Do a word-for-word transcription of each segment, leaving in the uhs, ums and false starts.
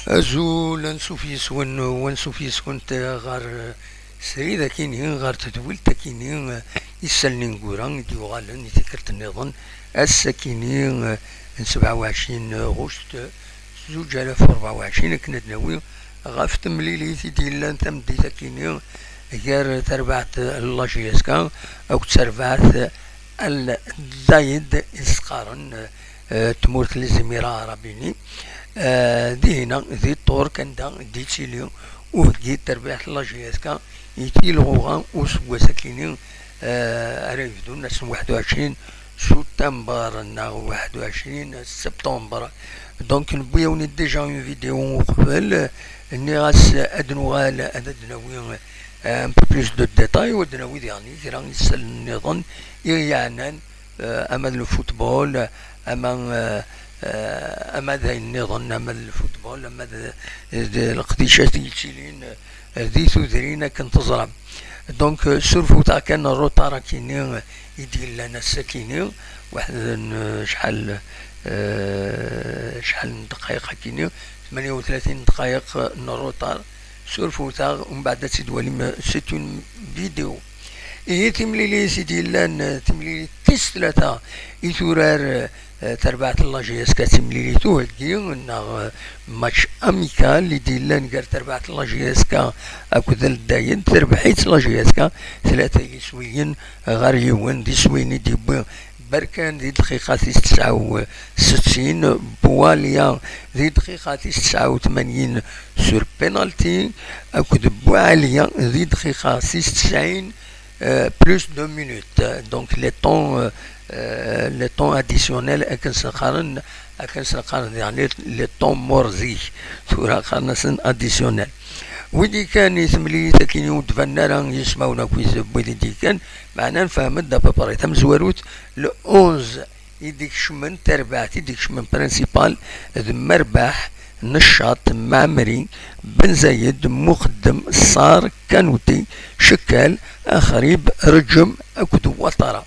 Azul, ansuf yes-wen u ansuf yes-kent ɣer srid akini, ɣer tedwilt akini, isallen ineggura i d-yuɣalen i tikkelt nniḍen, ass akini n sebɛa u ɛecrin ɣuct zuǧ alaf u rebɛa u ɛecrin, akken ad nawi ɣef temlilit i d-yellan tameddit akini gar terbaɛt n la J S K akked terbaɛt Al Zayed i s-qqaren, eh, tmurt n Lezmira Arabini. Eh, dihina, di Ṭṭurk, anda d-ittili uheggi n terbaɛt n la J S K i tilɣuɣa useggas akini, eh, ara yebdun ass n waḥed u ɛecrin septembre neɣ waḥed u ɛecrin septembre. Donc, newwi-yawen-id déjà une vidéo uqbel, nniɣ-as ad nuɣal ad d-nawi, euh, un peu plus de détails, u ad d-nawi diɣen kra n yisallen nniḍen i yeɛnan, euh, ama d le football, ama, euh, euh, ama d ayen nniḍen, ama d le football, ama d, d leqdicat i yettilin, euh, di tudrin akken teẓram. Donc, euh, surfuteɣ kan retard akini, euh, i d-yellan ass-akini, waḥed n, euh, acḥal, euh, acḥal n ddqayeq akini, tmanya u tlatin dqayeq n retard. Surfuteɣ, umbeɛd ad tt-id-twalim, euh, c'est une vidéo. Ihi timlilit i d-yellan, euh, timlilit tis tlata i turar, euh, terbaɛt n la J S K, timlilit uheggi neɣ, euh, match amical i d-yellan gar terbaɛt n la J S K akked Al Dayed, terbeḥ-itt la J S K tlata yiswiyen ɣer yiwen, d iswiyen i d-yewwi Berkan di dqiqa tis tesɛa u settin, Boualia di dqiqa tis tesɛa u tmanyin sur penalty, akked Boualia di dqiqa tis tesɛin, euh, plus deux minutes. Donc, le temps, euh, euh, le temps additionnel, akken s-qqaren, akken s-qqaren, yeɛni le temps mort zik. Tura qqaren-asen additionnel. Wid kan i temlilit akkin ur d-banen ara yismawen akk wid i d-ikkan, meɛna nefhem-d à peu près tamezwarut, le onze i d-ikecmen, tarbaɛt i d-ikecmen principal d Merbaḥ, Neccaṭ, Mɛemmri, Ben Zayed, Muqeddem, Ṣar, Kanuti, Cekkal, Axrib, Reǧem akked Watara.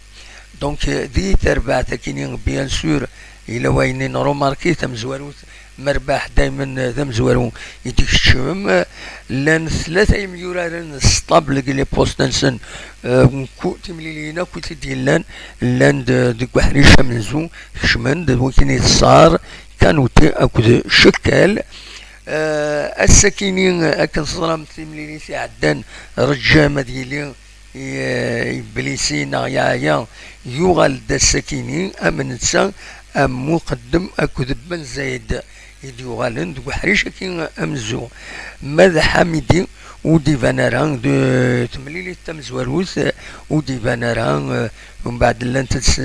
Donc, euh, di terbaɛt akini, bien sûr, yella wayen i nrumarki, tamezwarut, Merbaḥ daymen, euh, d amezwaru i d-ikeččem. Euh, llan tlata yemyuraren stable deg les postes-nsen, euh, ku-, timliliyin akk i t-id-yellan, llan-d, euh, deg uḥric amenzu, kecmen-d, d wakin i Ṣar, Kanuti akked Cekkal. Euh, ass-akini, akken teẓram, timlilit iɛeddan, Reǧem ad yili i, eh, iblisi neɣ yeɛya, yuɣal-d ass-akini am netta, am Muqeddem akked Ben Zayed i d-yuɣalen deg uḥric-agi amenzu. Ma d Ḥamidi, ur d-iban ara, d temlilit tamezwarut, ur d-iban ara, eh, umbeɛd llant-d s-,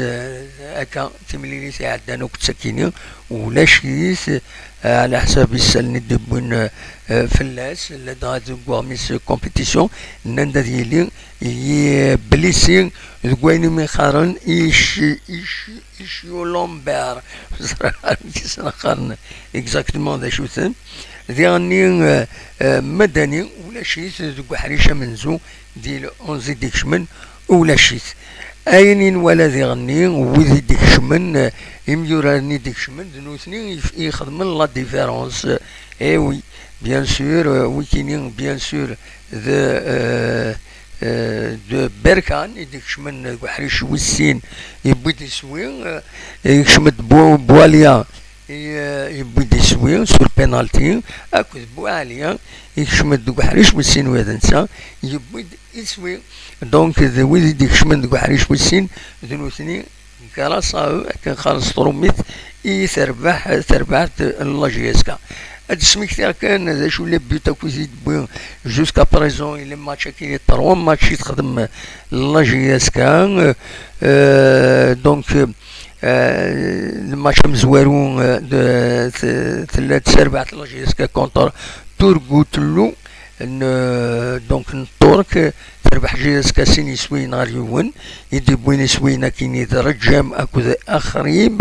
akka timlilit iɛeddan akk d sakini, ulac-it, eh, ɛla ḥsab isallen i d-wwin, eh, fell-as, ladɣa deg uɣmis compétition, nnan-d ad yili yiblisi deg wayen umi qqaren ici-, ici-, icio Lambert. Ur ẓriɣ ara amek i sen-qqaren exactement d acu-ten. Diɣenni, eh, eh, Madani, ulac-it deg uḥric amenzu, di le onze i d-ikecmen, ulac-it. Ayen i nwala diɣenni, wid i d-ikecmen, eh, imyuraren i d-ikecmen, d nutni i f-, i ixedmen la différence. Eh oui, bien sûr, eh, wikini, bien sûr, d, eh, eh, d Berkan i d-ikecmen deg uḥric wis sin, yewwi-d iswi, eh, ikcem-d Bu-, Boualia, i, eh, yewwi-d iswi sur penalty, akked Boualia, ikcem-d deg uḥric wis sin, ula d netta yewwi-d iswi. Donc, d wid i d-ikecmen deg uḥric wis sin, d nutni, grâce à eux, akken qqaren s trumit, i terbaḥ, terbaɛt n la J S K. Ad d-smektiɣ kan d acu les buts akk i d-tewwi jusqu'à présent, i les matchs akkin, trois matchs i texdem la J S K. Euh, donc, euh, le match amezwaru, euh, de, t-, tella-d terbaɛt la J S K contre Turgutlu, n, donc, n Ṭṭurk, terbeḥ J S K sin iswiyen ɣer yiwen, i d-yewwin iswiyen akkin d Reǧem akked Axrib.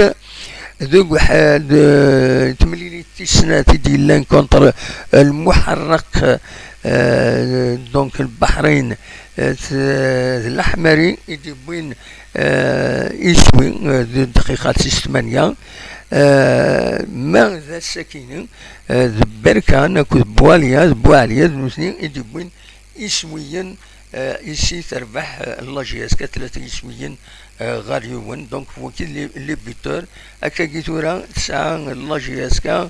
Deg uḥ-, de, temlilit tis snat i d-yellan contre, euh, Lmuḥerraq, euh, donc, Lbaḥrin, euh, t-, d Laḥmari i d-yewwin, euh, iswi, euh, di dqiqa tis tmanya. Eh, ma d ass-akini, eh, d Berkan akked Buɛliya, d Buɛliya d nutni i d-yewwin iswiyen, eh, i si terbeḥ, eh, la J S K tlata iswiyen, eh, ɣer yiwen. Donc, wagi les, les buteurs. Akkagi tura tesɛa la J S K,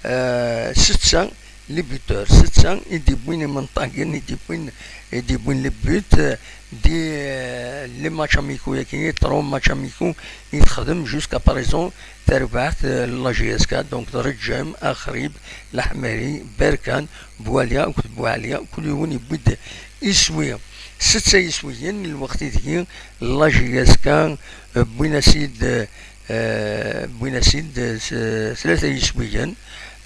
eh, setta les buteurs, setta i d-yewwin imenṭagen, i d-yewwin, i d-yewwin les buts, eh, di, eh, les matchs amicaux-yagi, trois matchs amicaux i texdem jusqu'à présent terbaɛt, eh, la J S K, donc d Reǧǧam, Axrib, Leḥmari, Berkan, Buɛliya akked Buɛliya, kul yiwen yewwi-d iswi. Setta iswiyen, lweqt ideg la J S K, eh, wwin-as-id, eh, wwin-as-id, eh, s-, tlata iswiyen,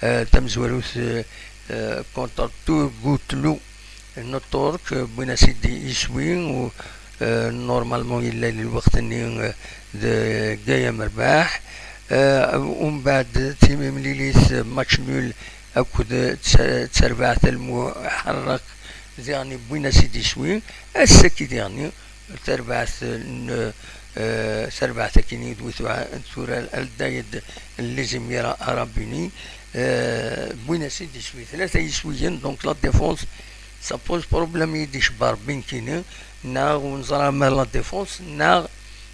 eh, tamezwarut, eh, eh, contre Turgutlu n Ṭṭurk, eh, wwin-as-id iswi, u, eh, normalement yella di lweqt-nni, eh, deg Aya Merbaḥ. Eh, umbeɛd timlilit, eh, match nul akked, eh, t-, terbaɛt Lmuḥerrek, diɣen wwin-as-id iswi. Ass-agi diɣen, tarbaɛt n, eh, tarbaɛt akkin i d-, tura, tura ldayed n les Émirats Arabes Unis, eh, wwin-as-id iswi, tlata iswiyen, donc la défense, ça pose problème i d-icebba Rebbi nekkini, neɣ ur neẓra ma la défense, neɣ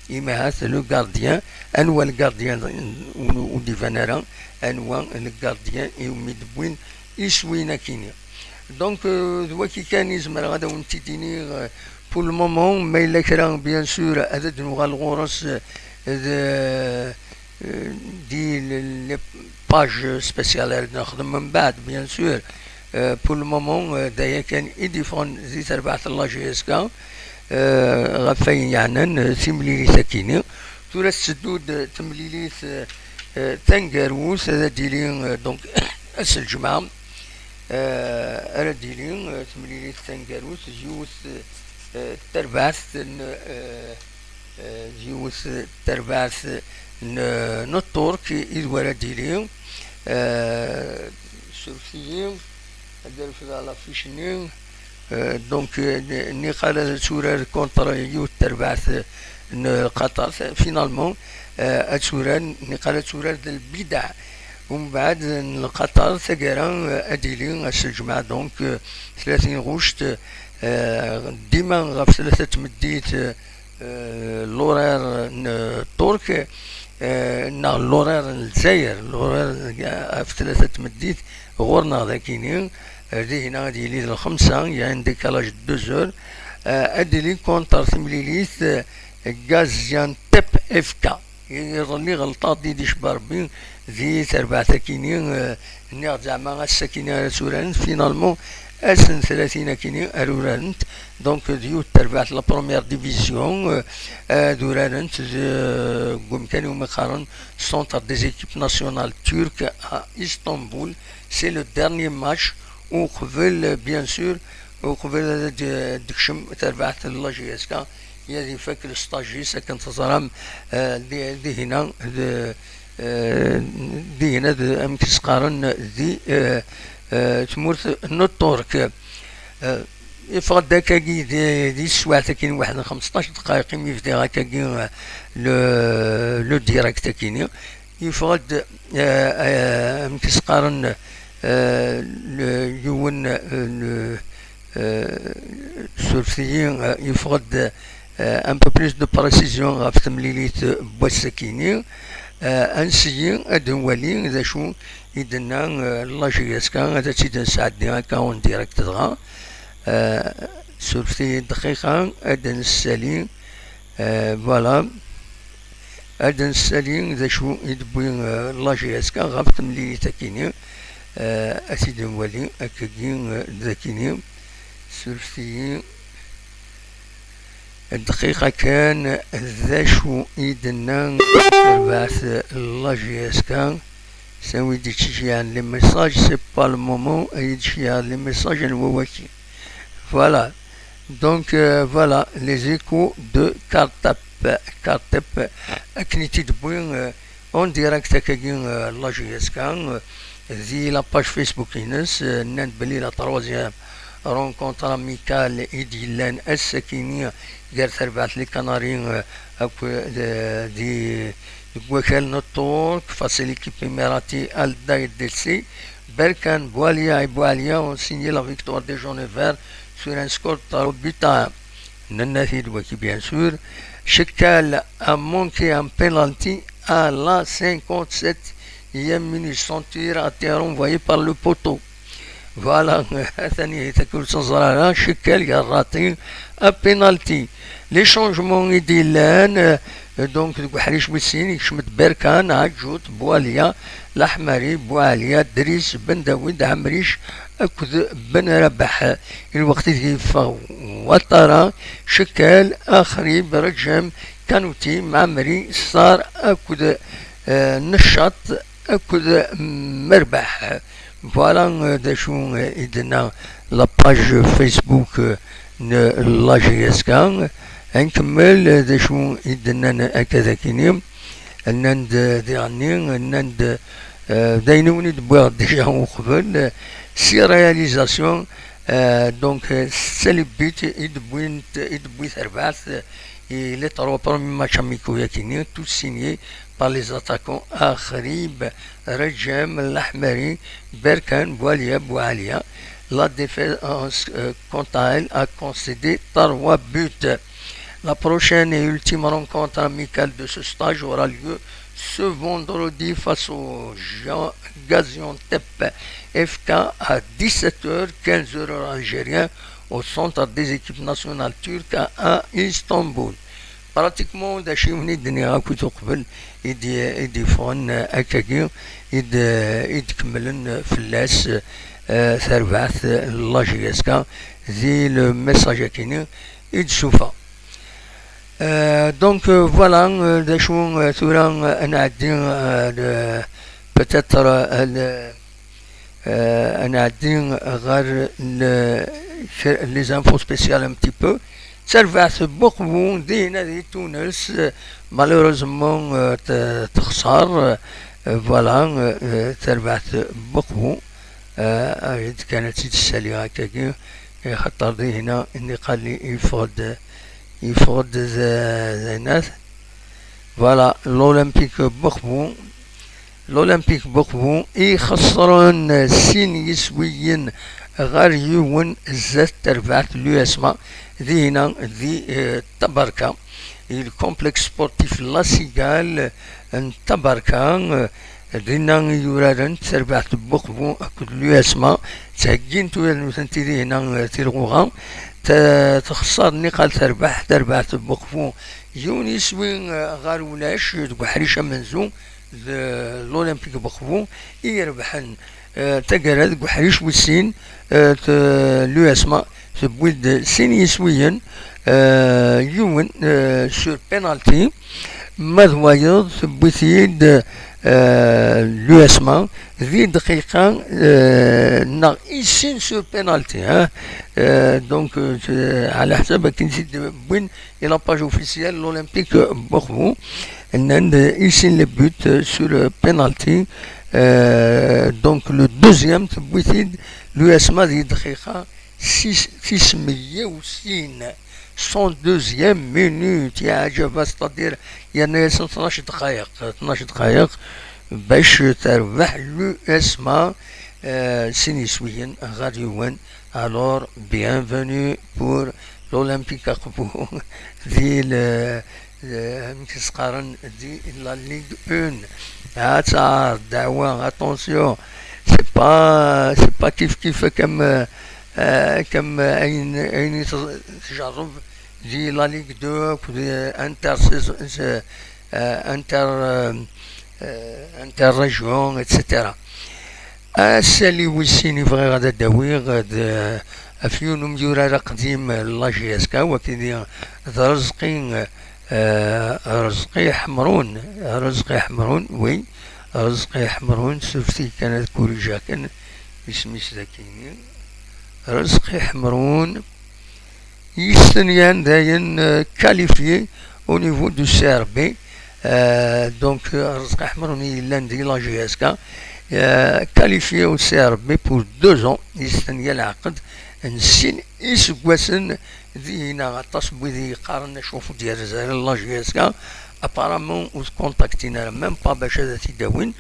imi ahat le gardien, anwa le gardien ur, ur d-iban ara, anwa le gardien iwumi d-wwin iswiyen akkin-nni. Donc, euh, d waki kan i zemreɣ ad awen-t-id-iniɣ, euh, pour le moment, ma yella kra, bien sûr, ad d-nuɣal ɣur-s, euh, d, euh, di le-, les pages spéciales ara d-nexdem mbeɛd, bien sûr. Euh, pour le moment, euh, d aya kan i d-yeffɣen di terbaɛt n la J S K, euh, ɣef wayen yeɛnan, euh, timlilit akkin-nni. Tura tetteddu-d temlilit, euh, euh, taneggarut, ad d-tili, euh, donc, ass n lǧemɛa, euh, ara d-tili, euh, temlilit taneggarut, d yiwet, euh, terbaɛt n, euh, euh, d yiwet terbaɛt n, n Ṭṭurk i d wara d-tili, euh, suref-iyi, ad d-refdeɣ l'affiche-nni. Euh, donc, euh, n-, niqal ad turar contre yiwet terbaɛt n Qatar. Finalement, euh, ad turar, niqal ad turar d Lbidaɛ. Umbeɛd n Qatar, taggara, euh, ad d-tili ass n lǧemɛa, donc, euh, tlatin ɣuct, euh, dima ɣef tlata tmeddit, euh, euh, l'horaire n Ṭṭurk, euh, neɣ l'horaire n Lezzayer, l'horaire ɣef tlata tmeddit ɣur-neɣ d akini, euh, dihina ad yili d lxemsa, il y a un décalage de deux heures, euh, ad yili contre timlilit, euh, Gaziantep F K. Iḍelli ɣelṭeɣ-d i d-icba Rebbi di terbaɛt akini, euh, nniɣ-d zeɛma ass akini ara tt-urarent, finalement, ass n tlatin akini ara urarent, donc d yiwet terbaɛt la première division, euh, ad urarent d, deg umkan iwumi qqaren Centre des équipes nationales turques à Istanbul, c'est le dernier match uqbel, bien sûr, uqbel ad d-, d-tekcem terbaɛt n la J S K, i ad ifak le stage-is, akken teẓram, euh, di, dihina, d, euh, dihina d, amek s-qqaren, di, euh, euh, tmurt n Ṭṭurk. Euh, iffeɣ-d akkagi di, di teswiɛt akkin waḥed n xmesṭac dqayeq imi bdiɣ akkagi, euh, le, le direct akkin-nni. Iffeɣ-d, euh, euh, amek s-qqaren, euh, le, yiwen, euh, le, euh, suref-iyi, euh, iffeɣ-d, euh, un peu plus de précision ɣef temlilit n wass-akini. Euh, ansi ad nwali d acu i d-tenna, euh, la J S K, ad tt-id-nesɛeddi akka en direct dɣa. Euh, suref-iyi dqiqa, ad nessali, euh, voilà. Ad nessali d acu i d-tewwi, euh, la J S K ɣef temlilit akini. Euh, ad t-id-nwali akkagi, euh, d akini. Suref-iyi. Dqiqa kan, d acu i d-tenna terbaɛt la J S K? Sawi d-ittceyyiɛen les messages, c'est pas le moment ad yi-d-ceyyiɛen les messages n wawaki. Voilà. Donc, euh, voilà, les échos de Kartep. Kartep, akken i t-id-tewwi, euh, en direct akkagi, euh, la J S K, euh, di la page Facebook-ines, euh, nnan-d belli la troisième rencontre amicale i d-yellan ass-akini gar terbaɛt les Canaries, euh, akked, euh, di, Deg wakal n Ṭṭurk, face à l'équipe émirati Al Dahir d'El Sey, Berkan Boualia et Boualia ont signé la victoire des jaunes et verts sur un score de trois buts à un. Nnan-t-id waki, bien sûr. Cheikh El a manqué un penalty à la cinquante-septième minute. Son tir a été renvoyé par le poteau. Voilà, atan ihi takurt n Ẓrara, Cheikh El yerra-t-id à penalty. Les changements i d-yellan, euh, donc, deg uḥric wis sin, yekcem-d Berkan, Aǧut, Boualia, Laḥmari, Boualia, Dris, Ben Dawid, Ɛemric akked Ben Rabaḥ. I lweqt ideg yeffeɣ Ouattara, Cheikh El, Axrib, Rejem, Kanouti, Mɛemri, Sar akked, euh, Neccaṭ akked Merbaḥ. Voilà, euh, d acu, euh, i d-tenna la page Facebook, euh, n la J S K. Ad nkemmel, euh, d acu i d-nnan akka d akini. Nnan-d, euh, diɣenni, nnan-d, euh, d ayen i wen-id-wwiɣ déjà uqbel, euh, six réalisations, euh, donc, euh, setta les buts i d-wwint, i d-tewwi terbaɛt, euh, i les trois premiers matchs amicaux yakini, tous signés par les attaquants Axrib, Rejem, Laḥmari, Berkan, Boualia, Boualia. La défense, euh, quant à elle, a concédé trois buts. La prochaine et ultime rencontre amicale de ce stage aura lieu ce vendredi face au Ga-, Gaziantep F K à dix-sept heures, quinze heures algérien, au centre des équipes nationales turques à Istanbul. Pratiquement, d acu i wen-id-nniɣ akkit uqbel, i d-, i d-yeffɣen, euh, akkagi, i d-, i d-kemmlen fell-as, euh, tarbaɛt, euh, n la J S K, di le message akini i d-sufa. Euh, donc, euh, voilà, euh, d acu, euh, tura, euh, ad nɛeddi, euh, de, peut-être, euh, ad, euh, ad nɛeddi ɣer le, les infos spéciales un petit peu. Tarbaɛt n Buqbu dinna di Tunes, euh, malheureusement, euh, t-, texṣer, euh, voilà, euh, tarbaɛt n Buqbu, euh, ad kan ad tt-id-ssaliɣ akkagi, axaṭer dinna niqal yeffeɣ-d, yeffeɣ-d d, d, voilà, l'Olympique Buqbu, l'Olympique Buqbu i xeṣren sin yiswiyen ɣer yiwen zdat terbaɛt l'U S M A, dinna di, eh, Tabarka, i le complexe sportif La Cigale n Tabarka, eh, dinna i yuraren terbaɛt n Buqbu akked l'U S M A, ttheggint ula d nutenti dinna, eh, tilɣuɣa, t-, texṣer niqal terbaɛt, terbaɛt n Buqbu, yiwen yiswi, eh, ɣer ulac deg uḥric amenzu, d l'Olympique Buqbu i irebḥen, eh, taggara deg uḥric wis sin, eh, t-, l'U S M A tewwi-d sin yiswiyen, eh, yiwen, eh, sur penalty, ma d wayeḍ tewwi-t-id, eh, l'U S M A di dqiqa, eh, neɣ i sin sur penalty, hein. Eh, donc, eh, ɛla ḥsab akken i t-id-wwin i la page officielle l'Olympique Buqbu, nnan-d i sin les buts sur penalty. Euh, donc le deuxième, tewwi-t-id l'U S M A di dqiqa sis, tis meyya u sin, cent deuxième minute, yeɛǧeb-as, c'est-à-dire yerna-yasen tnac dqayeq, tnac dqayeq bac terbeḥ l'U S M A, euh, sin yiswiyen ɣer yiwen. Alors, bienvenue pour l'Olympique Buqbu di le, le, amek s-qqaren, di la Ligue un. Ad taɛer ddeɛwa, attention, c'est pas, c'est pas kif kif comme, euh, euh, comme, euh, ayen, ayen i tẓ-, tjerreb di la Ligue deux, akked, euh, inter-saison, euh, inter, euh, euh, inter-région, et cetera. Asali wis sin i bɣiɣ ad d-awiɣ, d, ɣef yiwen umyurar aqdim n la J S K, wagi d Rezqi, eh, Rezqi Ḥemrun, Rezqi Ḥemrun, oui, Rezqi Ḥemrun, surfti kan ad kurijaɣ kan isem-is dagi-ni. Rezqi Ḥemrun, yestenyan dayen, euh, qualifié au niveau du C R B. Euh, donc, euh, Rezqi Ḥemrun yellan di la J S K, euh, qualifié au C R B pour deux ans, yestenya lɛaqed n sin iseggasen dinna. Aṭas n wid i yeqqaren acu ur d-yerzi ara la J S K, Apparemment ur t-contactin ara même pas bac ad t-id-awin.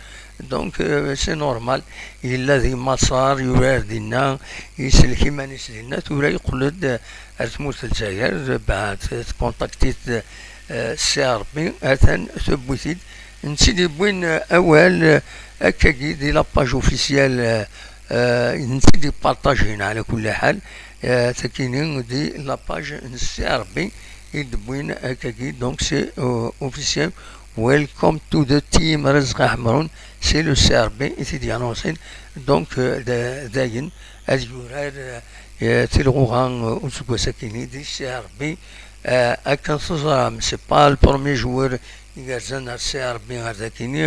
Donc euh, c'est normal. Yella di Maṣer, yurar dinna, isellek iman-is dinna, tura yeqqel-d ar tmurt n Lezzayer. Bah, tcontactit euh, CRB, atan tewwi-t-id. Netta i d-yewwin euh, awal euh, akkagi di la page officielle euh, euh, netta i d-ipartajin ɛla kulli ḥal. Euh, takini di la page n CRB i d-wwin akkagi. Donc c'est euh, officiel. Welcome to the team Rezq Ḥemrun. C'est le CRB i t-id-yanonsin. Donc euh, d- dayen ad yurar euh, tilɣuɣa euh, useggas akini di CRB. Euh, akken teẓram, c'est pas le premier joueur igerrzen ar CRB ar dakini.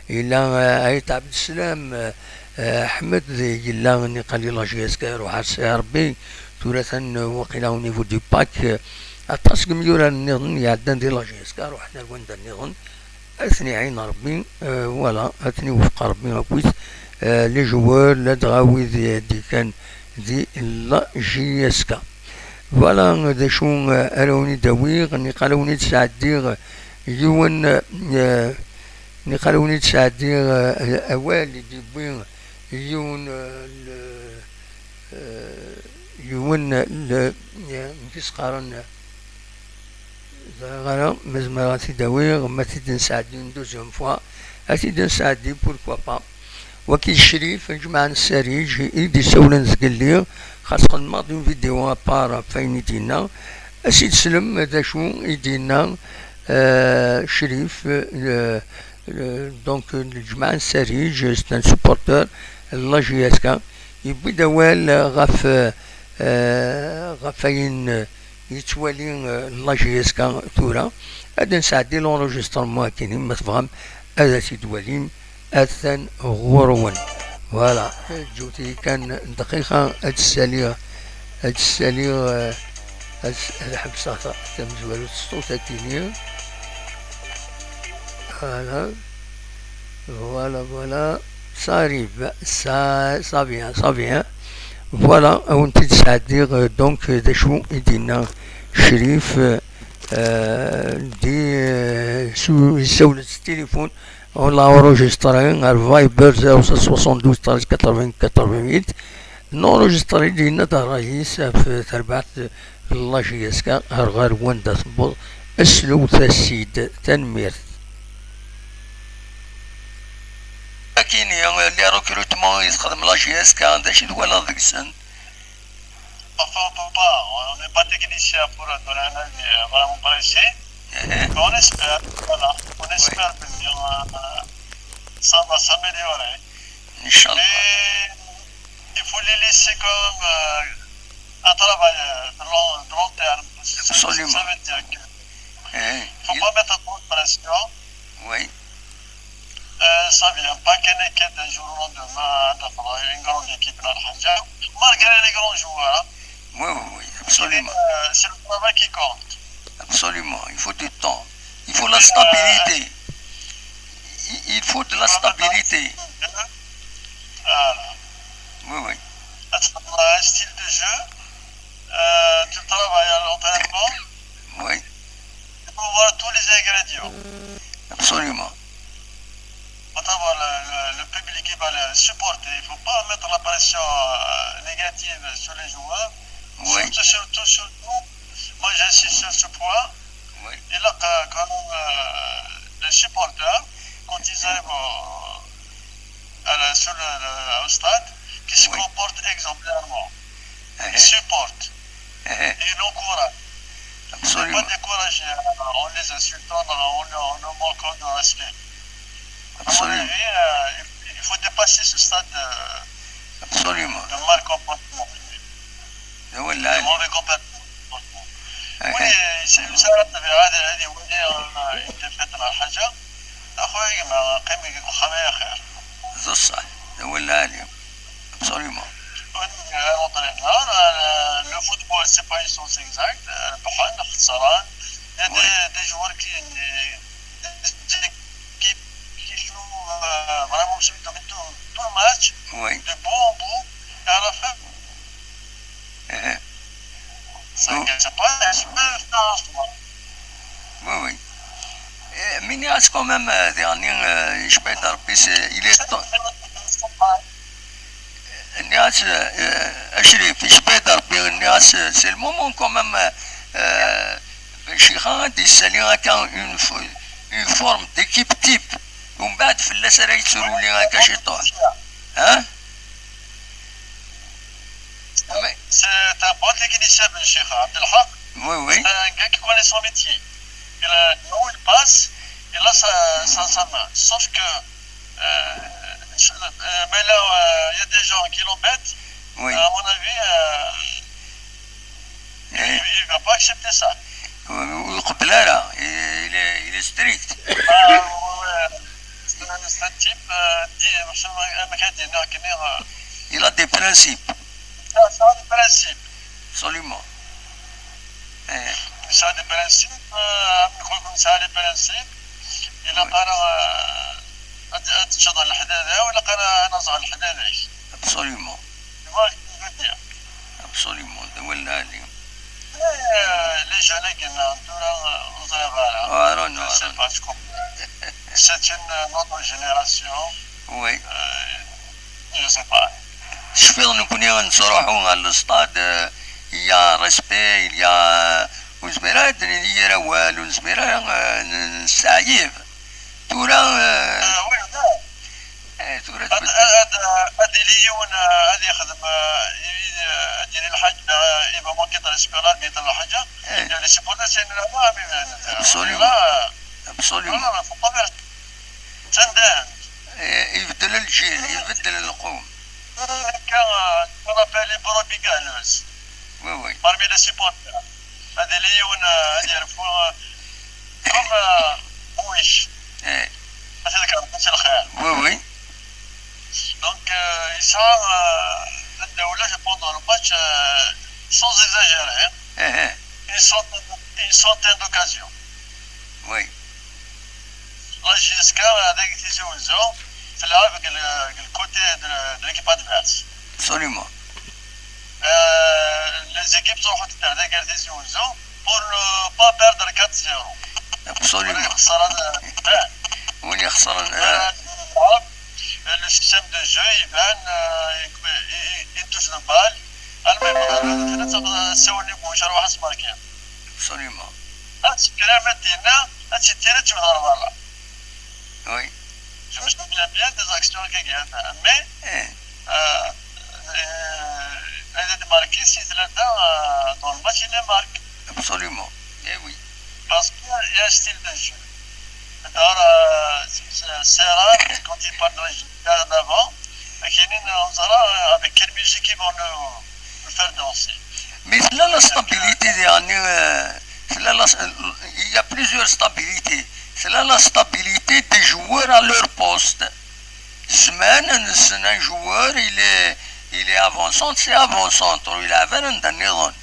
Yella euh, Ayt Abdeslam euh, euh, Ḥmed, yella niqal di la JSK, iruḥ ar CRB. Tura atan euh, waqila au niveau du pack euh, aṭas n yimyurar nniḍen iɛeddan di la JSK ruḥen ar wanda nniḍen. Ad ten-iɛin Rebbi euh, voilà, ad ten-iwefeq Rebbi akkit euh, les joueurs ladɣa wid i d-ikkan di la JSK. Voilà d acu euh, ara wen-id-awiɣ. Niqal ad wen-id-sɛeddiɣ yiwen euh, niqal ad wen-id-sɛeddiɣ euh, awal i d-yewwi yiwen euh, le- euh, yiwen le- euh, amek i s-qqaren, ẓriɣ ara ma zemreɣ ad t-id-awiɣ, ma t-id-nesɛeddi une deuxième fois, ad t-id-nesɛeddi, pourquoi pas. Waki d Crif, lǧemɛa n Ssarij, i d-isawlen zgelli, xas xedmeɣ-d une vidéo à part ɣef wayen i d-yenna. Ad s-id-teslem d acu i d-yenna euh, Crif, euh, euh, donc euh, lǧemɛa n Ssarij, c'est un supporter n la JSK, yewwi-d awal ɣef euh, ɣef wayen euh, yettwali euh, la JSK tura. Ad nesɛeddi l'enregistrement akini, ma tebɣam ad t-id-twalim, atan ɣur-wen. Voilà, ǧǧut-iyi kan dqiqa ad ssaliɣ, ad ssaliɣ euh, ad s- ad ḥebseɣ ta- tamezwarut s ṣṣut akini. Voilà. Voilà, voilà. Ça arrive, ça, ça vient, ça vient. Voilà, ad wen-t-id-sɛeddiɣ euh, donc euh, d acu i d-yenna Crif euh, euh, di euh, su- yessawel s tilifun. On l'a enregistré ar Viber zéro sept soixante-douze treize quatre-vingts quatre-vingt-huit. Nenregistré-d, yenna-d ṛṛay-is ɣef terbaɛt n la JSK ar ɣer wanda tewweḍ. Slewt-as-id. Tanemmirt. Akini, les recrutements i texdem la JSK, d acu i twalaḍ deg-sen? Enfin, on peut pas, on n'est pas technicien pour donner un avis euh, vraiment précis. Mais on espère, voilà, on espère que euh, ça va s'améliorer. Inch'Allah. Mais il faut les laisser quand même euh, un travail euh, de long, de long terme. Ça, Absolument. Ça veut dire que Eh, il faut il- pas mettre trop de pression. Oui. Euh, ça vient pas qu'elle inquiète d'un jour au lendemain, hein, d'avoir une grande équipe dans le Hanja. Malgré les grands joueurs, hein. Oui, oui, oui, absolument. Euh, c'est le travail qui compte. Absolument, il faut du temps. Il faut la stabilité. Il, il faut de la stabilité. Voilà. Oui, oui. Un style de jeu, euh, tu travailles à l'entraînement. Oui. Il faut voir tous les ingrédients. Absolument. Quand on voit le, le, le public qui va le supporter, il ne faut pas mettre la pression euh, négative sur les joueurs. Oui. Surtout, surtout, surtout, moi j'insiste sur ce point. Oui. Il a quand même euh, les supporters, quand ils arrivent au, à la- sur le, le- au stade, qui se Oui. comportent exemplairement. Qui supportent. Ils encouragent. Absolument. Pas décourager en les insultant, en, en, en manquant de respect. Absolument. À mon avis, euh, il, il faut dépasser ce stade de, Absolument. De mal comportement. De mauvais comportement. Oui, c'est ça, هذه هذه وين انت فاتنا حاجه. اخويا ما قيمك خمية خير. C'est ça. ولا عليهم. Absolument. Le football, c'est pas une science exacte. بحال خسران. Il y a des, des joueurs qui, des équipes qui jouent euh, vraiment tout, tout, tout le match, oui. De bout en bout, et à la fin, c'est pas un super changement. Oui, oui. Mais nniɣ-as quand même, euh, dernier, euh, icba-d Rebbi, c'est, il est temps. Nniɣ-as, euh, Acrif, icba-d Rebbi, nniɣ-as, euh, c'est le moment quand même, euh, euh, Ccix ad d-yessali akka une fo-, une forme d'équipe type. Umbeɛd fell-as ara yettruli akka ciṭuḥ. Hein? Mais c'est un bon technicien, Ben Cheikh Abdelhak. Oui, oui. C'est un gars qui connaît son métier. Il a, nous, il passe, il a sa, sa, sa main. Sauf que, euh, euh, mais là, euh, il y a des gens qui l'embêtent. Oui. À mon avis, euh, il ne va pas accepter ça. Oui, oui, oui, il est, il est strict. Ah, ouais, ouais. C'est un, c'est un type, euh, dit, euh, il a des principes. Ah, ça, des principes. Absolument. Eh. Ça, des principes, euh, ça, des principes. Il a pas, euh, ad, ad teččeḍ leḥdada, wala qara ad naẓeɣ leḥdada-k. Absolument. Tu vois ce que je veux dire? Absolument. D awal lɛali. Eh, les jeunes-agi-nneɣ tura, ur ẓriɣ ara. Ah, non, non, je sais pas, je comprends. C'est une, une autre génération. Oui. Euh, je sais pas. Tecfiḍ nekkni nettruḥu ɣer le stade, euh, il y a respect, il y a, ur nezmir ara ad d-nini yir awal, ur nezmir ara, euh, n-, nesseɛyib. Tura, euh, ah, oui, da. Eh, tura ad, tbeddel. Ad, ad, ad yili yiwen, euh, ad yexdem, euh, i, euh, ad yili lḥaǧ, euh, il va manquer de respect, la, mais de lḥaǧa. Eh. Les supporters, c'est une, absolument. Absolument. Voilà, faut pas faire. Ttandahent. Eh, ibeddel lǧil, ibeddel lqum. Akka, euh, qu'on appelle les brebis galeuses. Oui, oui. Parmi les supporters. Ad yili yiwen, euh, ad yerfu, euh, comme, euh, Bouich. Eh. Ad t-id-kerrem s lxir. Oui, oui. Donc, euh, yesɛa, euh, anda ulac pendant le match, euh, sans exagérer, hein. Eh, eh. Une centaine, une centaine d'occasions. Oui. La J S K, avec Tizi Ouzou, c'est là avec le, le côté de, de l'équipe adverse. Absolument. Euh, les équipes sont rentrées avec Tizi Ouzou pour ne pas perdre quatre zéro. Absolument. Win ixesren, euh, win ixesren, euh, euh, le système de jeu, il vient, euh, il, il, il touche le balle. Alma yebɣa ad ssawlen i Bouchard, ruḥ ad tmarkiḍ. Absolument. Ad tekker arma d dinna, ad tt-ittiri ad tewwet ɣer berra. Oui. Je me souviens bien des actions que j'ai fait. Mais, eh, euh, euh, il est marqué, si tlata, euh, dans le match, il est marqué. Absolument. Eh oui. Parce qu'il y a un style de jeu. Alors, euh, c'est, c'est rare quand il parle de résultat d'avant. Mais on dira, euh, avec quelle musique ils vont nous, nous faire danser. Mais là, la stabilité, يعني, euh, là, la, il y a plusieurs stabilités. C'est là la stabilité des joueurs à leur poste. Zzman nessen un joueur, il est, il est avant-centre, c'est avant-centre, ur yelɛab ara anda nniḍen.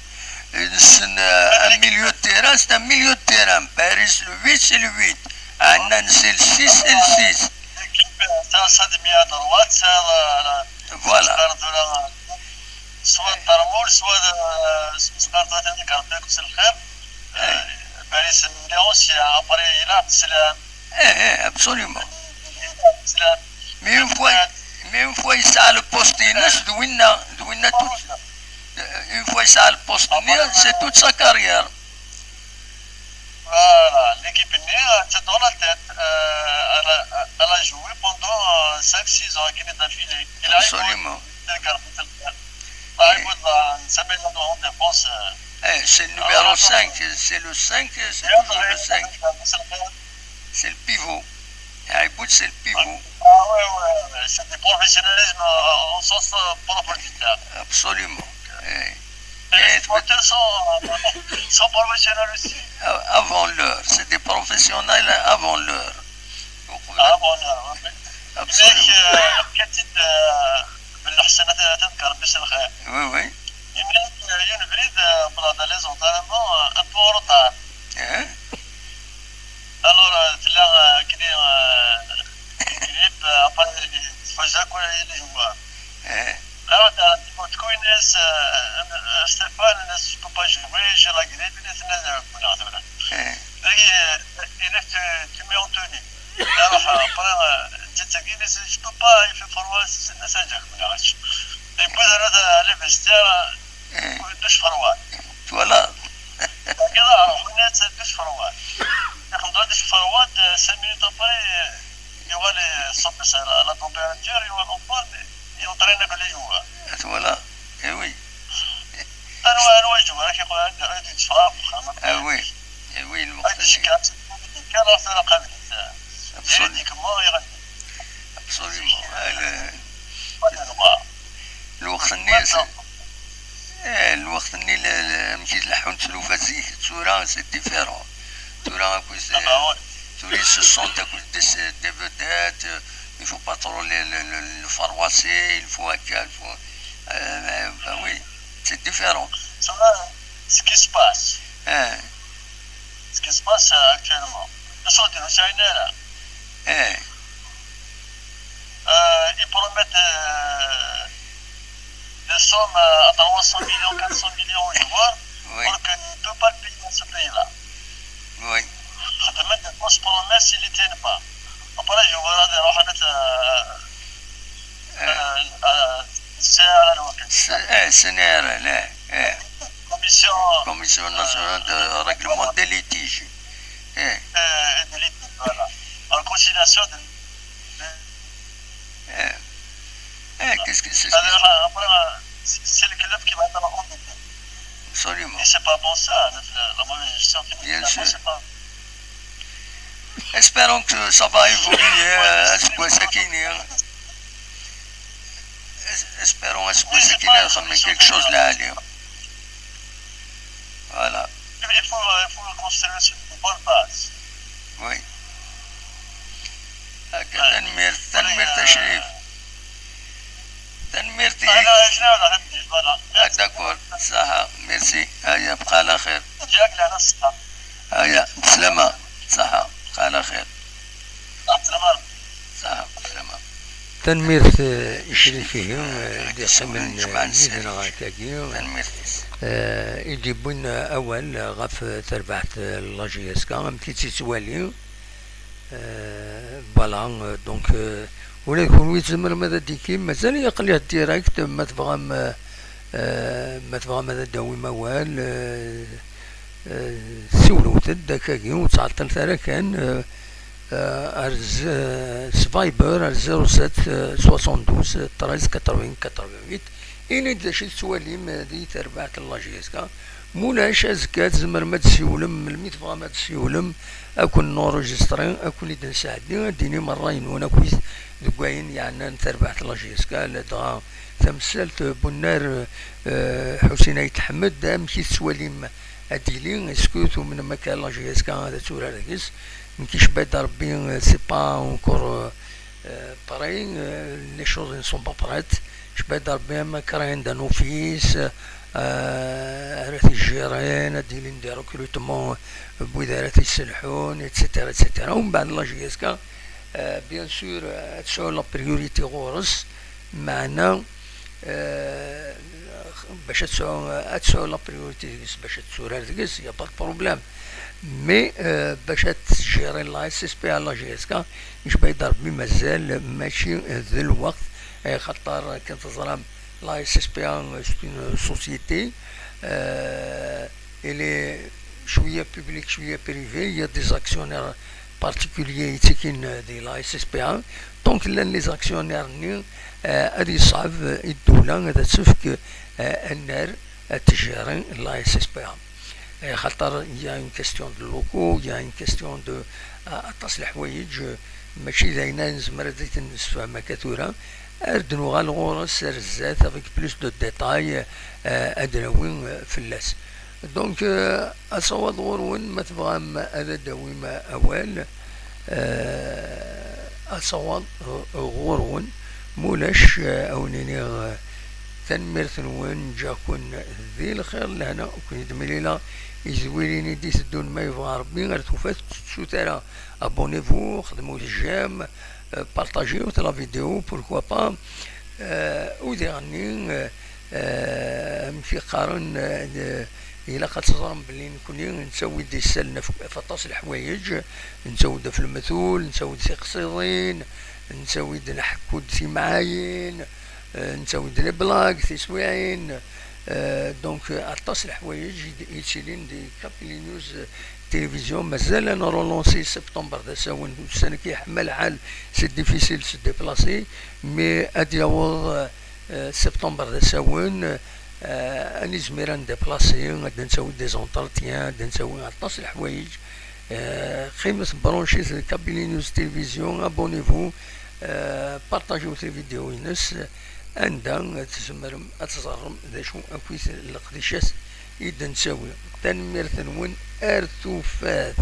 Nessen, euh, un milieu de terrain, c'est un milieu de terrain. Paris, le huit, c'est le huit. Annan, c'est le six, c'est le six. L'équipe, euh, ça, ça devient à droite, ça, euh, voilà. Swa d Tarmul, swa d, euh, swa d Tarmul, s lxir. Eh. Euh, Paris, c'est un ancien, après, il a, c'est le, eh, eh, absolument. Mais une fois, mais une fois yesɛa le poste-ines, d winna, d winna tout. Une fois yesɛa le poste-nni, c'est toute sa carrière. Voilà, l'équipe-nni, euh, c'est dans la tête. Euh, elle a, elle a joué pendant, euh, cinq, six ans, qui est d'affilée. Il a, absolument. Évolué, c'est le caractère. Là, il faut, euh, ça met en défense, euh, eh, c'est le numéro cinq, c'est le cinq, c'est toujours le cinq. C'est le pivot. Aïboud, c'est le pivot. Ah ouais, ouais, ouais, c'est du professionnalisme, euh, en sens, euh, propre du terme. Absolument. Eh. Et les, eh, supporters sont, euh, sont professionnels aussi. Avant l'heure, c'est des professionnels avant l'heure. Avant l'heure, oui. Absolument. Yak, euh, حكيت-id, euh, belleḥsan ad, ad tedker mmi s lxir. Oui, oui. Yenna-yak, euh, yiwen ubrid, euh, pendant les entraînements, euh, un peu en retard. Eh. Alors, euh, tella, euh, kdi, euh, l'équipe, euh, après, tfaz akk les joueurs. Eh. Alors, t'as un petit peu de coin, euh, euh, Stéphane, ne peut pas jouer, j'ai la grippe, il est, euh, voilà, voilà. Eh. Dagi, euh, Là, tu, tu mets en tenue. Alors, euh, après, euh, tu te dis, mais je peux pas, il fait froid, c'est c'est ça, Jack, mais arrête. Et puis, là, dans les vestiaires, euh, douche froide. Voilà. Regarde, alors, on est cette douche froide. On doit douche froide, euh, cinq minutes après, euh, il y aura les, sans que ça, la, la température, il y aura encore, mais il entraîne avec les joueurs. Voilà. Eh oui. Ah oui, eh oui, le وقت هذا. Absolument. Absolument. الوقت الناس، ايه، الوقت الناس ماشي تلحون تلوفا زيك، ثورة c'est différent. ثورة كويس. ثورة سسون تاكل ديس دي فيدات، il faut pas trop les, les, les, les farwasser, il faut هكا، il faut, euh, bah oui, c'est différent. Ce qui se passe. ايه. Ce qui se passe, euh, actuellement. Le centre de Hussein est là. ايه. Euh, ils promettent, euh, des sommes, euh, à trois cents millions, quatre cents millions aux joueurs, oui, pour que ne peut pas le payer dans ce pays-là. Oui. Ils mettent des fausses promesses, ils ne les tiennent pas. Après, je vois des rohanat, euh, euh, euh, c'est à la loi. C'est, eh, c'est une erreur, là. Eh. Commission, Commission nationale de règlement des litiges. Eh. Euh, et des litiges, voilà. En conciliation de Eh, eh, qu'est-ce que c'est que ça ? Alors, euh, après, euh, c'est c'est le club qui va être embêté. Absolument. Et c'est pas bon ça, la, la, la mauvaise gestion financière, c'est pas. Espérons que ça va évoluer, euh, aseggas-agi-nni. Es-, espérons aseggas-agi-nni ad xedmen quelque chose lɛali. Voilà. Il faut, euh, il faut construire sur une bonne base. Oui. هكا، tanemmirt، tanemmirt a Crif. Tanemmirt-ik. Ah, d'accord. Ṣaḥa. Merci. Aya, bqa ɛla xir. Aya, bslamma. Ṣaḥa. Bqa ɛla xir. Ṣaḥa, bslamma. Tanemmirt, eh, i Crif-ihi, eh, i d-iqqimen, eh, yid-neɣ akkagi. Eh, i d-yewwin, eh, awal, eh, ɣef, eh, terbaɛt, eh, n la J S K, amek i tt-yettwali. Eh, voilà, eh, donc, eh, ula d kenwi tzemrem ad d-tikim, mazal aql-aɣ direct, ma tebɣam, eh, eh, ma tebɣam ad d-tawim awal, eh, eh, siwlemt-d akkagi, ur ttɛeṭṭilet ara kan, eh, eh, ar z-, eh, s Viber ar zéro sept, eh, soixante-douze, treize, quatre-vingts, quatre-vingt-huit. Ini-d d acu i tettwalim, eh, di terbaɛt n la J S K. Mulac, azekka tzemrem ad d-tsiwlem, melmi tebɣam ad d-tsiwlem, ad ken-nurujistri, ad ken-id-nesɛeddi, ad d-tinim ṛṛay-nwen akkit deg wayen yeɛnan terbaɛt n la J S K, ladɣa tamsalt n Bunnar, eh, Ḥusin Ayt Ḥmed, amek i tettwalim ad d-tili, est-ce que tumnem akka la J S K ad turar deg-s? Nekk icba-d Rebbi, eh, c'est pas encore, eh, eh, prêt, eh, les choses ne sont pas prêtes. Icba-d Rebbi am créer-d un office, eh, ara t-ijirin, ad d-ilin des recrutements n wid ara t-iselḥun, et cetera, et cetera. Umbeɛd la J S K, eh, bien sûr, eh, ad tesɛu la priorité ɣur-s, meɛna, eh, bac ad tesɛu, ad tesɛu la priorité deg-s, bac ad turar deg-s, y a pas de problème. Mais, eh, bac ad tjiri la S S P A la J S K, icba-d Rebbi mazal mačči d lweqt, eh, xaṭer akken teẓram la S S P A c'est une société, eh, elle est cwiya publique, cwiya privé, il y a des actionnaires particuliers i ttikin di la S S P A. Donc, llan les actionnaires-nni, eh, ad yeṣɛeb i ddewla ad tefk, eh, annar ad tjiri la S S P A. Eh, xaṭer, il y a une question de locaux, il y a une question de, eh, aṭas leḥwayeǧ, eh, mačči d ayen ara nezmer ad ten-nessefhem akka tura, ar d-nuɣal ɣur-s ar zdat avec plus de détails, eh, ad d-nawi, eh, fell-as. Donc, eh, asawaḍ ɣur-wen, ma tebɣam ad d-tawim awal, eh, asawaḍ, eh, ɣur-wen, mulac, eh, ad wen-iniɣ, eh, tanemmirt-nwen, ǧǧiɣ-ken di lxir lehna, ur ken-id-mlileɣ izwirin i d-iteddun ma yebɣa Rebbi, ar tufat, ur tettut ara, abonnez-vous, xedmut j'aime, eh, partagez-t la vidéo, pourquoi pas. Eh, u diɣenni, eh, eh, amek i qqaren, eh, Ilaq ad teẓrem belli nekni nettawi-d isallen ɣef, ɣef aṭas n leḥwayeǧ, nettawi-d ɣef lmetul, nettawi-d tiqsiḍin, nettawi-d, nḥekku-d timɛayin, eh, nettawi-d les blagues, tiswiɛin, eh, donc, eh, aṭas n leḥwayeǧ i d-, yettilin di Kabylie News, eh, Télévision. Mazal ad nrelonsi septembre d asawen, ussan-agi yeḥma lḥal, c'est difficile de se déplacer, mais ad yaweḍ, eh, septembre d asawen, eh, ad nizmir ad ndéplacer, ad d-nettawi des entretiens, ad d-nettawi aṭas n leḥwayeǧ. Eh, qqimet branchés di Kabylie News Télévision, abonnez-vous, eh, partagez-vous les vidéos-ines, anda tzemrem ad teẓrem d acu akkit leqdicat i d-nettawi. Tanemmirt-nwen, ar tufat.